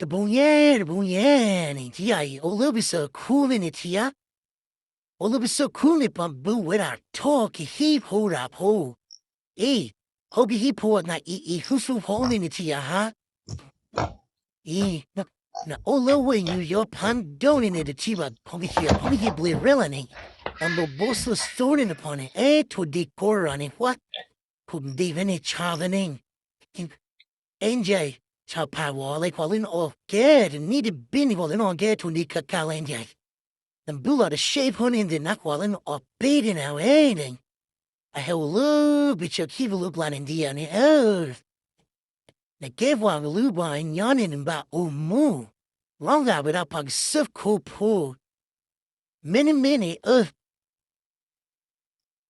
တဘိညါ တဘိညါန့ၣ် ထံဧါအံၤ အိၣ်လၢပစၢၤခူလံန့ၣ်ထံဧါ, အိၣ်လၢပစၢၤခူန့ၣ် ပှၤဘုးဝဲဒၣ်ထိၣ်ကဟံးဖိဒၣ်ဖိ, အ့ၣ်, ထိၣ်ကဟံးဖိနၤအံၤအံၤ ဟူးဆူၣ်ဖိလံန့ၣ်ထံဧါဟါ, အံၤ, နအိၣ်လၢဝ့ၢ်ယူၤယီၤဖးဒိၣ်န့ၣ်န့ၣ် တထံၣ်ဘၣ် ထိၣ်ကဟံး ထိၣ်ကဟံးဘျ့ရဲၣ်လၢ်န့ၣ်, အဘိဘိစိစိန့ၣ်တဖၣ်န့ၣ် အဲ ထိၣ်ဒံကိးရၤန့ၣ် ပှၤ, ထိၣ်ဒံဖဲန့ၣ် ဆါဖဲန့ၣ် အ့ၣ် ကဲ ဆါဖးဝဲလၢ ကွၢ်လၢနအီၣ်ကဲ တနံၣ်တဘ့ၣ်န့ၣ် ကွၢ်လၢနအီၣ်ကဲ ထိၣ်ဒံကကၤလၢကဲ, နဘုလီၤတရှဲဖိန့ၣ် နကွၢ်လၢနအီၣ်ပ့ၤဒ်န့ၣ်ဝဲန့ၣ်, အဟဲအိၣ်လၢပစၢၤခံဘလူးပျၢ်န့ၣ်ဒ်အံၤန့ၣ် အၢ နကဲပှၤကလုာ်ပှၤကညီန့ၣ် နဘၣ်အိၣ်မူ, လီၤဂာ်ဝဲဒၣ်ပှၤကစၢၢ်ခိၣ်ဖိ, မ့တမ့ၢ်န့ၣ် အၢ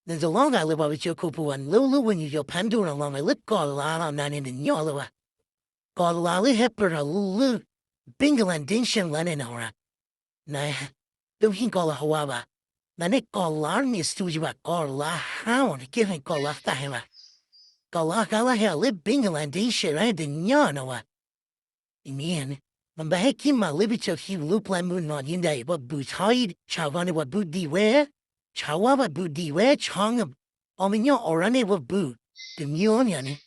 နတလီၤဂာ်လၢပှၤကစၢၢ်ခိၣ်ဖိဘၣ်, နလၢလၢဝ့ၢ်ယူၤယီၤဖးဒိၣ်န့ၣ် လီၤဂာ်လၢကီၢ်လါလီၤ နၤန့ၣ်တညီလၢၤဘၣ်, ကီၢ်လါလၢဟဲပရၤလၢ Bangladesh လၢန့ၣ်နီၤ, န တဟ့ၣ်ကီၢ်လါဟးဝါဘၣ်, နန့ၣ်ကီၢ်လါမ့ၢ်စတူၤယဘၣ် ကီၢ်လါဟးဝဲန့ၣ် ကဲဖဲကီၢ်လါသးဟဲဘၣ်, ကီၢ်လါဟးလၢဟဲလၢ Bangladesh ရၤတညီနီၤဘၣ် အံၤန့ၣ်, မ့ၢ်ဘၣ်ဟဲက့ၤမၤလၢပစၢၤခံဘလူးပျၢ်မုၢ်နီၢ်ယံၤဒၣ်အံၤ ပှၤဘုၣ်ထီအံၤ ဆၣ်ဂီၤန့ၣ် ပှၤဘုၣ်ဒံးဝဲ, ဆၣ်ဝါပှၤဘုၣ်ဒံးဝဲ ဆၣ်ဂီၤ အီၣ်မ့ၢ်ညီအီၣ်ရၤန့ၣ် ပှၤဘုၣ်, တမံၤအီၤန့ၣ်န့ၣ်,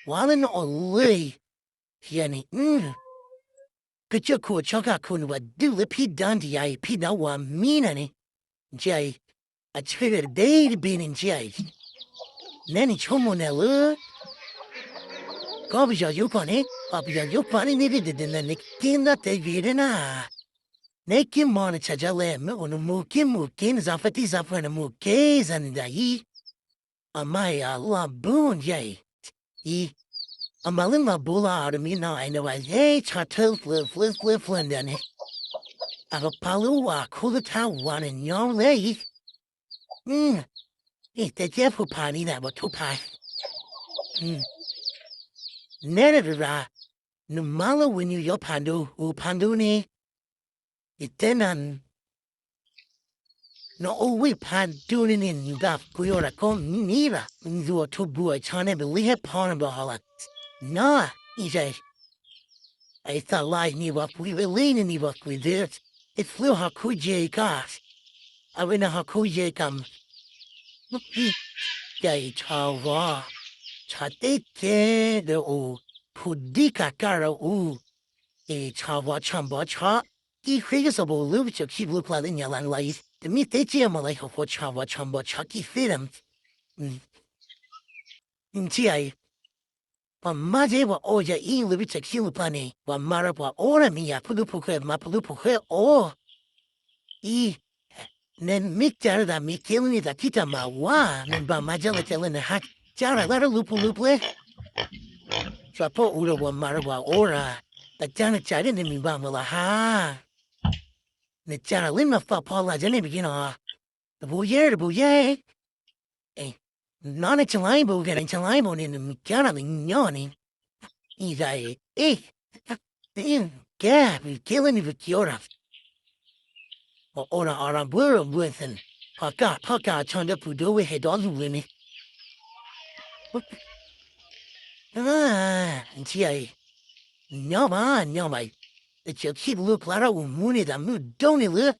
ဝါလၢနအီၣ်လၢအံၤ, ယၤန့ၣ်, ကစၢၢ်ခိၣ်အဆီခါခိၣ်န့ၣ် ပှၤဒုးလၢဖံးဒၣ်ဒံးယၤအံၤ ဖံးဒၣ်ဝၤမံနၤန့ၣ်, ယၤအံၤ, အဆၢဂ့ၤတဘ့ၣ်တဘ့ၣ်န့ၣ် ယၤအံၤ, နဲန့ၣ်ဆိကမိၣ်နဲၣ်လၢ ကီၢ်ပယီၤယိၤကီၢ်န့ၣ် ကီၢ်ပယီၤယိၤကီၢ်န့ၣ် န့ၣ်ဒ်ဒ်ဒ်နၤ နက့ၤနၤတဲဂ့ၤဒ်နၤ, နက့ၤမၤနဆၢကၢလဲၣ် မ့ၢ်အိၣ်နမူက့ၤမူက့ၤ နစၢ်ဖဲတံၢ်စၢ်ဖဲနမူက့ၤစၢ်န့ၣ်ဒၣ်အံၤ, အမါအံၤအလီၤဘိယဲအံၤ, အံၤ, အမါလၢလီၤဘိလီၤအီၤတမံၤနီၤ အံၤနဝဲယဲ ဆၣ်ထၢၣ်ဖျၢၣ်ဖျၢၣ်ဖျၢၣ်ဖျၢၣ်ဒၣ်န့ၣ်, အကပၤလၢဝၤခိၣ်လၢထါဝၤန့ၣ်ညီလဲၣ်အံၤ အံၤ တဲကဲဖိဖးန့ၣ်ဒၣ် ပှၤထိဖး, နဲဒၣ်တရၣ်, နမါလၢဝ့ၢ်နံယီၤဖးဒိၣ် အိၣ်ဖးဒိၣ်န့ၣ်, ယတဲနၤ, နအိၣ်ဝ့ၢ်ဖးဒိၣ်န့ၣ်န့ၣ် နတၢ်ကွံအီၤတၢ်ကိးမံၤမံၤဘၣ်, နဒုးအီၤထိၣ်ဘိအီၤဆီန့ၣ် ပလံဟဲဖီန့ၣ်ဘျီဟီလီၤ, န, အံၤ အသးလါအံၤန့ၣ် ပှၤကွံာ်ဝဲလံန့ၣ်န့ၣ် ပှၤကွံာ်ဒၢ, အဖျိဟီၣ်ခိၣ်ယဲၢ်ကါ, အဝဲန့ၣ်ဟီၣ်ခိၣ်ယဲၢ်ကါ, ယဲၢ်ကါအံၤဆၣ်ဝါ, ဆၣ်တဲကဲဒီးအိၣ်, ဖိဒံကၤကါဒီးအိၣ်, အံၤဆၣ်ဝါဆၣ်ဘီဆၣ်, ကံၣ်ဃ့ကစီၣ်ဘိလၢပစၢၤခံဘျိဖျါလၢညါလၢ်လၢ်အံၤ, တမ့ၢ်သ့က့ၤအမၤလၢဟီၣ်ခိၣ်ဆၣ်ဝါဆၣ်ဘီဆၣ်ကံၣ်ဃ့ဒီး နထံၣ်အံၤ, ပှၤမၤကဲပှၤအိၣ်ယၤအံၤလၢပစၢၤခံဘျိဖျါန့ၣ် ပှၤမၤဒီးပှၤအိၣ်ဒီးမ့ၢ်ယၤ ဖိဒိၣ်ဖိၣ်ဃဲ မၤဖိဒိၣ်ဖိၣ်ဃဲအိၣ်, အံၤ, နမ့ၢ်ကဲထီၣ်သးမ့ၢ်ကဲလၢန့ၣ် တၢ်ဖံးတၢ်မၤဝါ, နဘၣ်မၤကဲလၢကဲလၢနဟးကဲထီၣ်လၢလူၤပူၤလူၤပှဲၤ, ပှၤဖီၣ်အိၣ်ဒီးပှၤမၤဒီးပှၤအိၣ်ဒီး, တၢ်ကဲနကဲဒ်န့ၣ်မ့ၢ်ဘၣ်မၤလၢဟါ, နကဲထီၣ်လၢနသးဖီလာ်ကဲန့ၣ်မ့ၢ်ကဲနီၤ တဘိယဲၢ်တဘိယဲၢ်, နီၢ်န့ၣ် ကလါဘိကဲန့ၣ် ကလါဘိန့ၣ် နမ့ၢ်ကဲထီၣ်လၢညီန့ၣ်, အံၤဒၣ်အံၤ, အ့ၣ်, ကဲ, ပကဲလၢန့ၣ်ပကဲအီၤဒီး, ပအိၣ်ဒီးအီၤဒီးဘှၢဘှၢသ့ၣ်န့ၣ်, ပကး ပကးဆီဒီးပူၤဒိၣ်ဝဲဟဲဒီးလူၤဝဲန့ၣ်, ထံၣ်အံၤ, ညီဘၣ် ညီဘၣ်အံၤ, ပစၢၤခံဘျိဖျါထီၣ်အိၣ်မူန့ၣ် တၢ်မုာ်ဒိၣ်န့ၣ်လၢ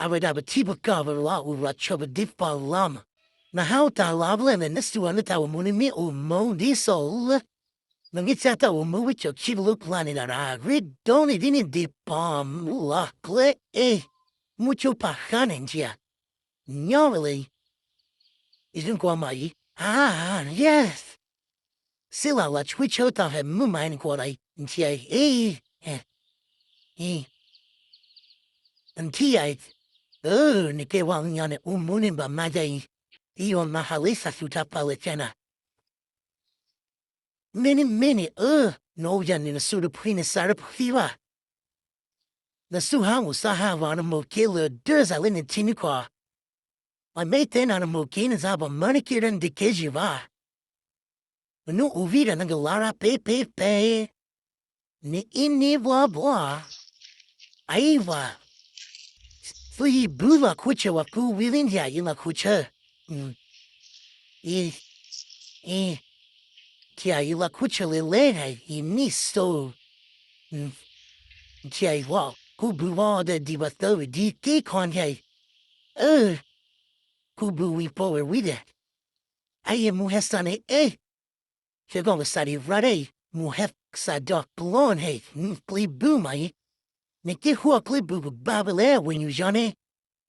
အဝဲဒၣ်ပထံပကီၢ်ပလီၢ်အိၣ်လီၤဆီပဒံပလီၢ်မး, နဟးအိၣ်တၢ်လီၢ်ဖဲလဲၣ်န့ၣ် နစူၢ်အီၤလၢတၢ်အိၣ်မူန့ၣ်မ့ၢ်အိၣ်မူဒ်သိးလၢ နမ့ၢ်စၢ်တၢ်အိၣ်မူဝဲစၢၤခံဘျိဖျါန့ၣ်ဒီး ရ့ဒိၣ်န့ၢ်ဒ်န့ၣ်ဒံးပှၤမူလီၤကျဲအ့ၣ်, မူဆိပာ်ဃါန့ၣ်ကဲ, ညီဝဲလၢ ယကွၢ်မးအံၤ, အါ, yes, စ့လီၤလီၤဆွံဆၢတၢ်ဖဲမုၢ်မၤန့ၣ်ကွၢ်ဒီးအံၤ, နထံၣ်အံၤ, အ့ၣ်, အံၤ, နထံၣ်ယၤအံၤ, အၢ, နကဲဝဲညီန့ၣ် အိၣ်မူန့ၣ်ဘၣ်မၤဒ်အံၤ, အံၤအီၤမၤဟးလၢသးသူၣ်တၢ်ပာ်လၢကဲနၤ မ့ၢ်န့ၣ်မ့ၢ်န့ၣ် အၢ, နအိၣ်ယၤန့ၣ် နစူၢ်တဖှံနစၢ်တဖှံဘၣ်. နစူၢ်ဟးဂီၤစၢ်ဟးဂီၤ နမိၢ်က့ၤလၢဒၢးစးလၢနထံနခွါ, ပှၤမ့ၢ်တဲနၤနမိၢ်က့ၤနစၢ် ပှၤမၤနက့ၤဒီးနတကဲယံၤဘၣ်. မနုၤအိၣ်ဝံၤဒီးနကလၤရၢ်ပဲပဲပဲ နအ့န့ၢ်ဘျီဘျီ, အအံၤဝဲ, သုယံၤဘုလီၤခိၣ်ဆၢဝဲ ကုဝံၤလံယၤယံၤလီၤခိၣ်ဆၢ, အံၤ, အံၤ, ကယၤယံၤလီၤခိၣ်ဆၢလၢလဲၣ် ယံၤမံၤစိ နထံၣ်အံၤဝဲ, ခူဘုဝဲဒီးဒံးဘၣ်သၢဝံၤ ဒ်က့ခီနထံၣ်အံၤ, အၢ, ခူဘုဝံၤပိာ်ဝဲဝံၤဒီး, အအံၤမူဟဲစးန့ၣ် အ့ၣ်, ယဲကီၢ်ကစၢ်ဒံးရၣ်ဒၣ်အံၤ မူဟဲစးဒီးကျီန့ၣ် ကျံဘုမးအံၤ, နက့ၤဟူအကျံဘုကဘၣ်ဝဲလဲၣ် ဝ့ၢ်ယူၤယီၤန့ၣ်,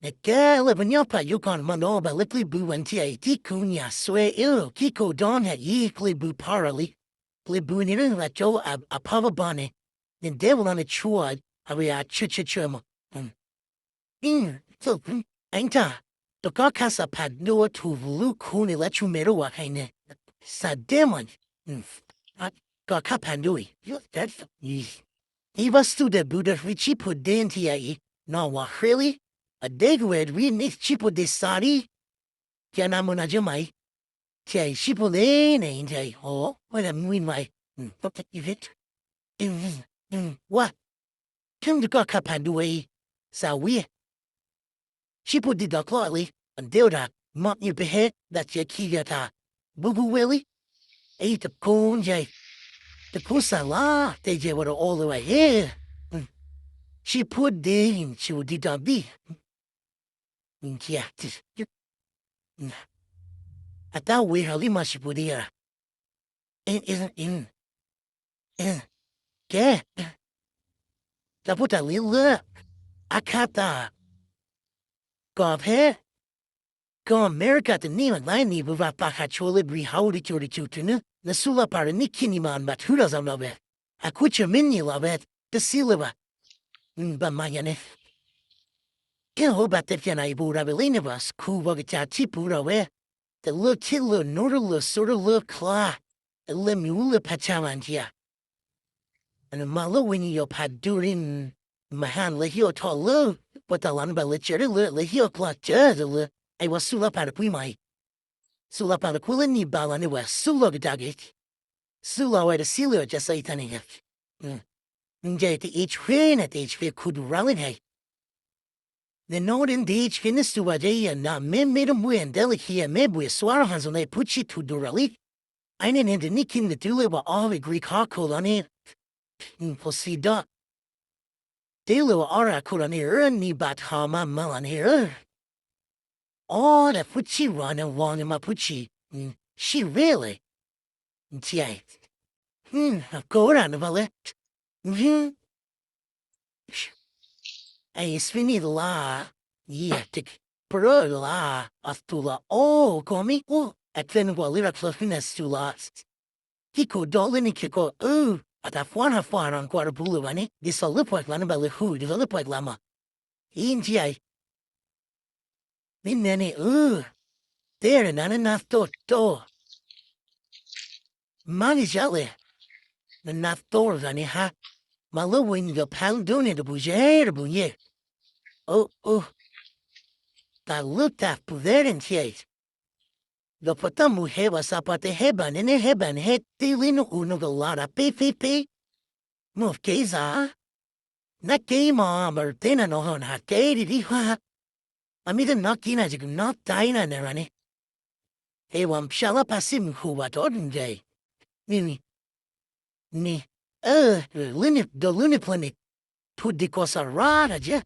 နကဲလၢပညီဖးယိၤကီၢ်နမၤနီၣ်ဘၣ်လၢကျံဘုဝဲနထံၣ်အံၤ ကံၢ်ခိၣ်ညၣ်စွဲအ့ၣ် ကံၢ်ခိၣ်ဒီနထံၣ်အံၤ ကျံဘုဖးရၤလံ, ကျံဘုန့ၣ်လၢနဂၤကၠီအဖးဘၣ်ဘၣ်န့ၣ်, နဒဲဝဲလီၤနဆူၣ်အဝဲအဆၢဆၢဆၢမး အံၤ, တကီၢ်ခါစးဖးဒိၣ်ထူၣ်လူခိၣ်န့ၣ် လၢဆူၣ်မဲာ်တဝၢ်ခဲအံၤန့ၣ်, စးဒဲမး, ကီၢ်ခါဖးဒိၣ်အံၤ, အံၤဘၣ်စူၣ်ဒီးဘုဒီးရံဆံးဖိဒ့နထံၣ်အံၤ, နီၢ်ဝၤဃ့လံ, အဒဲကဝဲၤရံန့ၣ်ဆံးဖိဒ့စးလံ, ကနၣ်မုာ်နၤကမၤအံၤ, ထံၣ်အံၤဆံးဖိဒ့န့ၣ် ထံၣ်အံၤ, အီ, ဝဲဒၣ်မုၢ်နွံ, ဝါ ထံၣ်တကီၢ်ခါဖးဒိၣ်ဝဲအံၤ, စးဝံၤ, ဆံးဖိဒ့ဒီးကျီလံ, အဒဲဝဲဒၣ်, မ့ၢ်ပဟဲဒၣ်ကဲခံဂၤတၢ်, ဘူးဘူးဝဲလံ, အံၤတကိးယဲ, တကိးစၢ်လါ, တဲယဲဝဲဒီးအီလၢၤဝဲဟဲ, ဆံးဖိဒ့, ဆံးဖိဒ့ဒီးဘံၣ်, အတၢ်ဝံၤဟီလံမၤဆံးဖိဒ့ဧါ, ကဲ, တၢ်ဖိတၢ်လံၤလၢ, အခါတၢ်, ကီၢ်ဖဲ, ကီၢ်အမဲရကၤတနံၣ်မး လါနံၣ် ပဘၣ်ပာ်ဃာ်ဆိလၢဘြံၤဟးအိၣ်တကၠိၤတကၠိၤတုၤနုၤ နစူၢ်လီၤပာ်ရနံၣ်ခံနံၣ်မး နဘၣ်ထုးထီၣ်စၢ်နီၤဝဲ, အခိၣ်ဆၢမ့ၢ်န့ၢ်လီၤဝဲ, တစံးလၢၤဘၣ်, ဘၣ်မၤယၤန့ၣ်, ကဲအိၣ်ဘၣ်တဲဖျါနၤအံၤ ပအိၣ်ဒၣ်ဝဲလံန့ၣ်ဘၣ် စခူဘၣ်ကစၢ်ထံပူၤထီၣ်ဝဲ, တလၢခံလၢ နိတလၢ စိတလၢချါ, တလၢမ့ၣ်အူလၢဖးဆါမးနထံၣ်ဧါ နမၤလၢဝ့ၢ်နံၤယီၤဖးဒိၣ်ရံၣ်, မဟါနလၢဟံၣ်အီၤထီၣ်လၢ, ပှၤတၢ်လီၤနဘၣ်လၢကၢၤလၢ လၢဟံၣ်အီၤကျီကၢၤလၢ, အဝဲစူၢ်လီၤပာ်တပှံၤမးအံၤ, စူၢ်လီၤပာ်တခိၣ်လၢနံၣ်ဘၣ်လီၤန့ၣ်ဝဲ စူၢ်လီၤကဒါက့ၤ, စူၢ်လီၤဝဲတစံးလၢၤကစၢ်အံၤတၢ်န့ၣ်, နတ့ၢ်ဃ့န့ၣ် တ့ၢ်ဃ့ခူဒူၣ်ရၤလံန့ၣ် နနီၣ်ဒ်နဒ့ဆှ့နစူၢ်ဘၣ်ကဲအံၤ နမ့ၢ်မ့ၢ်တဘှ့ၣ် ဒဲလၢခံအမဲဘှ့ၣ် စွါရဟၣ်စၢၤန့ၣ် ဖူဆံထူၣ်ဒိၣ်ရၤလံ, အန့ၣ်န့ၣ် တနံၣ်ခံနံၣ်တုၤလၢပှၤအီၣ်ဝဲ Greek ဟီၣ်ခိၣ်လီၤန့ၣ်, ဖိစံးဒီး, တုၤလၢပှၤအီၣ်ရၤခိၣ်လီၤန့ၣ် နံၣ်ဘၣ်ထီၣ်မးမးလီၤန့ၣ်ဧၢ, အီၣ်ဒီးဖူဆံဝၤန့ၣ် ဝၤန့ၣ်မးဖူဆံ, ဆံးရ့လံ နထံၣ်အံၤ, ကိးဝဲဒၣ်နဘၣ်လဲၣ်, အံၤ စပံနံၣ်လါ, ယံၤ, ပရၢလါ, အသူၣ်လီၤအိၣ်ကိးမံၤအိၣ် အကျဲနကွၢ်လၢရၤချၢဖဲန့ၣ်စူၢ်လီၤ, ဟံၣ်ခိၣ်ဒီလၢနံၣ်ခံကိးအၢ, အတၢ်ဖှီၣ်နၢ်ဖှီၣ်နကွၢ်တပူၤလၢၤဘၣ်န့ၣ် ဒ်သိးလၢပှၤကျါနဘၣ်လဲၤဟူး ဒ်သိးလၢပှၤကျါမး, အံၤနထံၣ်အံၤ မ့ၢ်နဲန့ၣ်အၢ, တဲရနၤလၢနၤတိၢ်တိၢ်, မၤန့ၢ်ယၤလဲၣ်, နနၤတိၢ်တဂၤန့ၣ်ဟါ, မၤလၢဝ့ၢ်နံၤဒီးဖးဒိၣ်န့ၣ်တပူၤယဲၢ်တပူၤယဲၢ်, အိၣ်အိၣ်, တၢ်လၢတၢ်ပူၤလဲၣ်နထံၣ်အံၤ, ဒီးပတၢ်မူဟဲဘၣ်ဆၣ်ပှၤတဟဲဘၣ်န့ၣ် နဟဲဘၣ်နဟဲတ့ၢ်လံနအိၣ်နကလၤတၢ်ပ့ပ့ပ့, မိၢ်က့ၤစၢ် နက့ၤမး မ့ၢ်တဲနၤနီၢ်ဟီၣ်နဟးက့ၤဒ်ဒ်ဟါ, အမ့ၢ်တနီၢ်က့ၤနၤ ယကနီၢ်တၢ်အံၤနၤန့ၣ်ရၤန့ၣ်, ဟဲဝဲဖျါလၢဖးစ့ၢ်မုၢ်ဃိဘၣ်ဒီးဒ်အံၤ, မ့ၢ်မ့ၢ်, န့ၣ်, အၢ, လၢန့ၣ်ဒီးလၢန့ၣ်ဖျၢၣ်န့ၣ်, ထိၣ်ဒ့ၣ်ကီၢ်စၢ်ရၤတၢ်ယဲၢ်,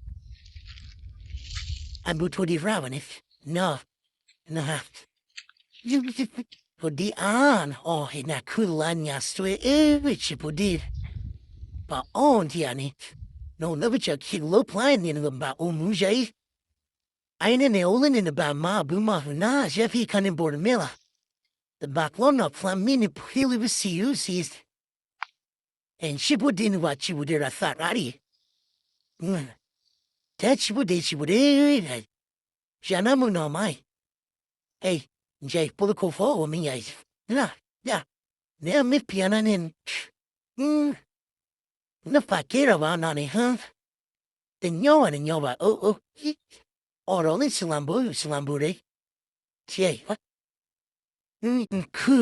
အဘူးထိၣ်ဒ့ၣ်ရၤဘၣ်န့ၣ်, န, နဟါ ဖိဒံအါ, အီၣ်ဟ့ၣ်နၤခုလါညါစွဲအ့ၣ်ဆံးဖိဒံ, ပှၤအီၣ်နထံၣ်ဧါန့ၣ်, နအိၣ်လၢပစၢၢ်ခံကလိဖျါန့ၣ် နကဘၣ်အိၣ်မူယဲအံၤ, အအံၤန့ၣ်န့ၣ် အိၣ်လၢန့ၣ်နဘၣ်မၤအဘုမၤဟုၣ်နၤ ယဲဖံးခါန့ၣ်ဘိၣ်တမ့ၢ်လီၤ, တဘၣ်ကျီနီၢ်ဖျါမံန့ၣ်ဖှံလၢပစံးယူၢ်စံး ဆံးဖိဒံနဝၤဆံးဖိဒံရၤသးရၤဒံး, တဲဆံးဖိဒံဆံးဖိဒံ, ယၤနၢမုၢ်နီၢ်မး, အံၤ, ယဲဖိလခိၣ်ဖီအိၣ်မ့ၢ်ယၤအံၤ, န, ယ, နဲမ့ၢ်ပျၢၤနၤန့ၣ်, နဖးကဲထီၣ်ဘၣ်နၤန့ၣ်ဟါ, တညီဘၣ်တညီဘၣ် အိၣ်အိၣ်, အီၣ်ဒီးလၢဆလၣ်ဘိ ဆလၣ်ဘိရံ, ကဲ ခု,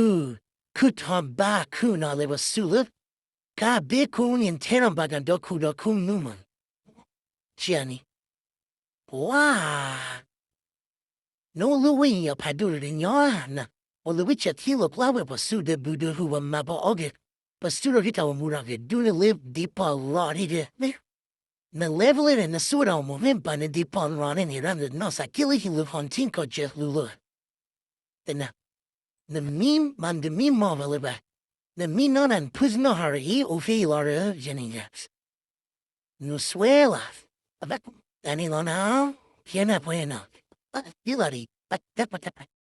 ခုထီၣ်ဘၣ်ခုနီၤလၢပစူၢ်လၢ, ကဘ့ၣ်ခိၣ်န့ၣ်ထဲထီၣ်ဘၣ်ကဒီးခုဒီးခုမုၢ်မး, ကန့ၣ်, ဝါ, နအိၣ်လၢဝ့ၢ်ယီၤဖးဒိၣ်တညီ, အိၣ်လၢဝ့ၢ်စၢၢ်ထံလီၢ်ကျါဝဲပှၤစူၢ်ဒီးဘုဒီးဟုၣ်ဝဲမၤပှၤအီၣ်က့ၤ ပစတူဒီအိၣ်ဟံးတၢ်အိၣ်မူဒီးက့ၤ ဒုးနလၢဒံးပီၢ်လီၤဒ်ဒီး န level န့ၣ် နစူဒီးအိၣ်မူမ့ၢ်ဘၣ်နဒံးပီၢ်လီၤန့ၣ်န့ၣ် ရၢ်နနီၢ်စးက့လၢဟံၣ်လၢ hunting culture လူၤလီၤ နမံမၤနတမံမီၢ်ဝဲလၢၤဘၣ်, နမံနီၢ်နၢ်နဖုစနီၢ်ဟးရအံၤ အိၣ်ဖဲအံၤလီၤရၢ ယဲန့ၣ်ယဲ နစွဲလီၤ, တၢ်န့ၣ်လီၤနၤ, ယဲနၢ်ပှဲၤနီၤ, ဒ်လီၤဒံး, ပတပတပ